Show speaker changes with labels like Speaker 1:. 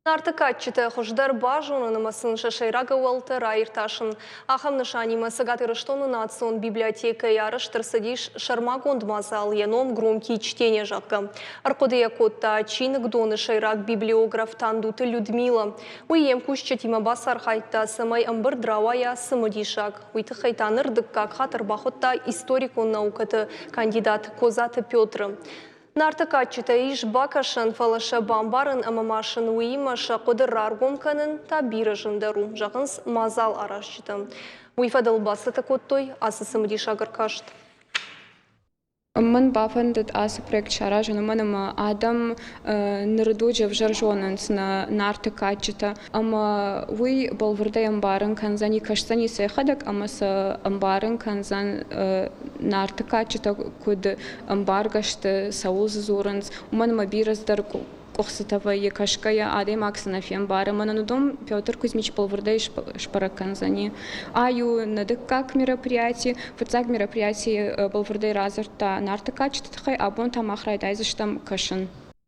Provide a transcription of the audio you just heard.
Speaker 1: Нарты кадджытӕ хуыздӕр базонын ӕмӕ сын сӕ сӕйраг ӕууӕлтӕ раиртасын. Ахӕм нысанимӕ Цӕгат Ирыстоны национ библиотекӕйы арӕзт ӕрцыдис сӕрмагонд мадзал, йӕ ном «Громкие чтения», зӕгъгӕ. Ӕрхъуыды йӕ кодта чиныгдоны сӕйраг библиограф Тандуты Людмила. Уый йе мкусджытимӕ бацархайдта, цӕмӕй ӕмбырд рауайа цымыдисаг. Уый тыххӕй та ныр дыккаг хатт ӕрбахуыдта историкон наукӕты кандидат Козаты Петры. Нарты кадджытӕ ис бакӕсӕн, фӕлӕ сӕ бамбарын ӕмӕ ма сын уыимӕ сӕ хъуыды раргом кӕнын та бирӕ зындӕр у, зӕгъынц мадзал аразджытӕ. Уый фӕдыл бацӕттӕ кодтой ацы цымыдисаг ӕркаст.
Speaker 2: Мӕн бафӕндыд ацы проект саразын, уымӕн ӕмӕ адӕм ныры дуджы ӕвзӕр зонынц нӕ Нарты кадджытӕ ӕмӕ уый бӕлвырдӕй ӕмбарын кӕндзӕни, кӕсдзӕни сӕхӕдӕг ӕмӕ сӕ ӕмбарын кӕндзӕн Нарты кадджытӕ куыд ӕмбаргӕ сты, цӕуыл дзы дзурынц, уымӕн ӕмӕ бирӕ цыдӕр къуыхцытӕ вӕййы, кӕсгӕйӕ адӕймаг цы нӕ фембары. Мӕнӕн уыдон Петр Кузьмич бӕлвырдӕй сбӕрӕг кӕндзӕни. Ай у нӕ дыккаг мероприяти. Фыццаг мероприятийы бӕлвырдӕй радзырдта Нарты кадджыты тыххӕй, абон та мах райдайдзыстӕм кӕсын.